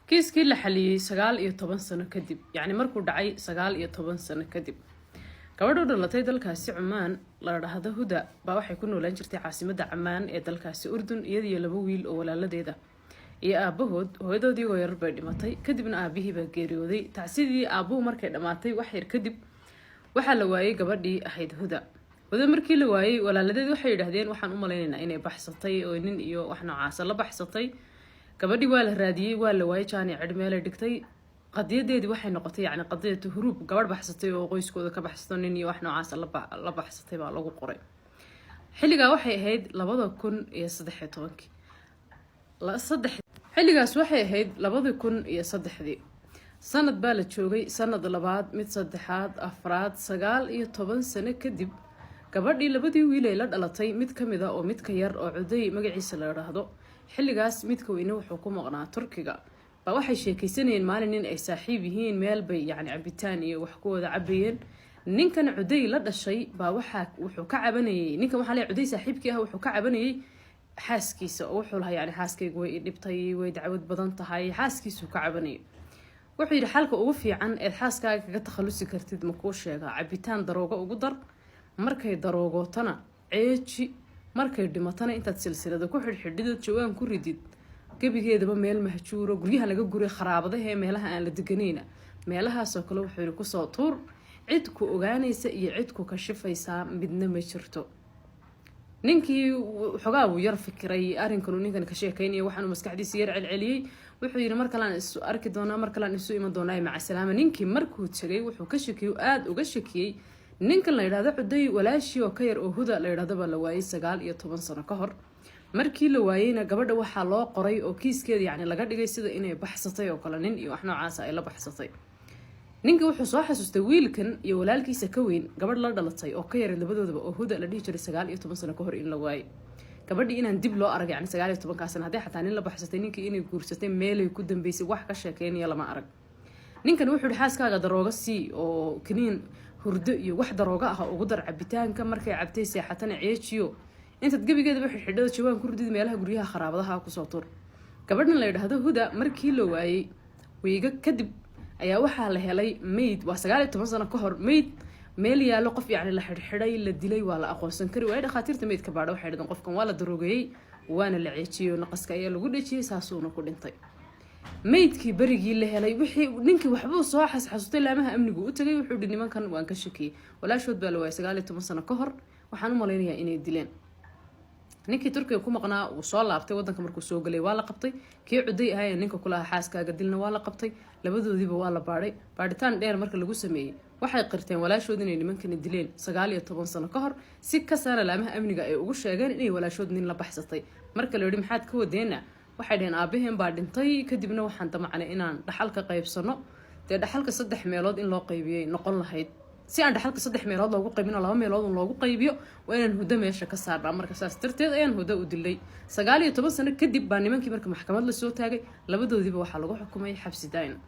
Kiiskii la xaliyey 19 sano kadib, yacni markuu dhacay 19 sano kadib, gabadh u dhalatay dalkaasi Cumaan la dhahdo Huda baa waxay ku noolaan jirtay caasimadda Camaan ee dalkaasi Urdun, iyadiyo laba wiil oo walaaladeeda iyo aabahood. Hooyadood iyagoo yarar bay dhimatay, kadibna aabihii baa geeriyooday. Tacsidii aabuhu markay dhammaatay wax yar kadib, waxaa la waayey gabadhii ahayd Huda. Huda markii la waayey, walaaladeed waxay yidhaahdeen, "Waxaan u malaynaynaa inay baxsatay oo nin iyo wax noocaasa la baxsatay." Gabadhii waa la raadiyey, waa la waayey. Jaani cidh meelay dhigtay. Qadiyadeedii waxay noqotay, yacni, qadiyatu huruub, gabadh baxsatay oo qoyskooda ka baxsato, nin iyo wax noocaasa la baxsatay baa lagu qoray. Xilligaa waxay ahayd 2013-kii. Saddex xilligaas waxay ahayd 2003-dii. Sanad baa la joogay, sanad labaad, mid saddexaad, afraad, 19 sano kadib, gabadhii labadii wiil ay la dhalatay mid ka mid a, oo midka yar oo Cuday magaciisa la idhaahdo, xilligaas midka weyne wuxuu ku maqnaa Turkiga, baa waxay sheekeysanayeen maalin nin ay saaxiib yihiin. Meel bay, yacni, cabitaan iyo wax ku wada cabayeen. Ninkan Cuday la dhashay baa waxaa wuxuu ka cabanayay, ninkan waxaa leeyahay Cuday saaxiibkii ah, wuxuu ka cabanayay xaaskiisa oo wuxuu lahaa, yani, "Xaaskaygu way i dhibtay, way dacwad badan tahay." Xaaskiisuu ka cabanayay. Wuxuu yidhi, "Xalka ugu fiican eed xaaskaaga kaga takhalusi kartid ma kuu sheegaa? Cabitaan daroogo ugu dar. Markay daroogootana ceeji. Markay dhimatana intaad silsilada ku xidhxidhidood jawaan ku ridid, gebigeedaba meel mahjuuro, guryaha laga guray, kharaabadaha ee meelaha aan la deganayna, meelahaasoo kale," wuxuu yidhi, "kusoo tuur. Cid ku ogaanaysa iyo cid ku kashifaysaa midna ma jirto." Ninkii xogaa wuu yar fikiray arrinkanuu ninkan ka sheekeynaya, waxaanuu maskaxdiisa yar celceliyey. Wuxuu yidhi, "Mar kalean isu arki doonaa, mar kalean isu iman doonaa, maca salaama." Ninkii markuu tegay, wuxuu ka shakiyey, aada uga shakiyey ninkan la yidhahdo Cuday walaashii oo ka yar oo Huda la yidhahdo baa la waayey 19 sano ka hor. Markii la waayeyna, gabadha waxaa loo qoray oo kiiskeeda, yacni, laga dhigay sida inay baxsatay oo kale, nin iyo wax noocaasa ay la baxsatay. Ninka wuxuu soo xasuustay wiilkan iyo walaalkiisa ka weyn gabadh la dhalatay oo ka yaray labadoodaba oo Huda la dhihi jiray, 19 sano ka hor in la waayey. Gabadhii inaan dib loo arag, yani, 19-kaa sana, haddii xataa nin la baxsatay, ninkii inay guursatay, meelay ku dambeysay, wax ka sheekeynaya lama arag. Ninkan wuxuu yihi, "Xaaskaaga darooga sii oo kaniin hurdo iyo wax darooga ah ugu dar cabitaanka. Markay cabtay seexatana ceejiyo. Intaad gebigeedaba xidhxidhada jawaan ku ridid, meelaha guryaha kharaabadaha kusoo tur." Gabadhan la yidhaahdo Huda markii la waayey wiiga kadib ayaa waxaa la helay mayd. Waa 19 sano ka hor. Mayd meel yaallo, qof, yacni, la xidhxidhay, la dilay, waa la aqoonsan kari waayey. Dhakhaatiirta maydka baadha waxay dhadeen, "Qofkan waa la daroogeeyey, waana la ceejiyey oo naqaska ayaa lagu dhejiyey, saasuuna ku dhintay." Maydkii berigii la helay, wixii ninkii waxbuu soo xasxasutay. Laamaha amnigu u tagay. Wuxuu hi, "Nimankan waan ka shakiyey. Walaashood baa la waayay 19 sano ka hor. Waxaan u malaynayaa inay dileen." Ninkii Turkiga ku maqnaa wuu soo laabtay wadanka. Markuu soo galay waa la qabtay. Kii Cuday ahaa ee ninka kulahaa "Xaaskaaga dilna" waa la qabtay. Labadoodiiba waa la baadhay. Baadhitaan dheer marka lagu sameeyey, waxay qirteen walaashood inay nimankani dileen 19 sano ka hor. Si kasaana laamaha amniga ay ugu sheegeen inay walaashood nin la baxsatay. Marka la yihi, "Maxaad ka wadeena?" waxay dhaheen, "Aabaheen baa dhintay, kadibna waxaan damacnay inaan dhaxalka qaybsano. Dee dhaxalka saddex meelood in loo qaybiyey noqon lahayd. Si aan dhaxalka saddex meelood loogu qaybin, laba meelood un loogu qaybiyo, waa inaan Hudo meesha ka saarnaa. Marka saas darteed ayaan Hudo u dilay." 19 sano kadib baa nimankii marka maxkamad lasoo taagay. Labadoodiiba waxaa lagu xukumay xabsi daain.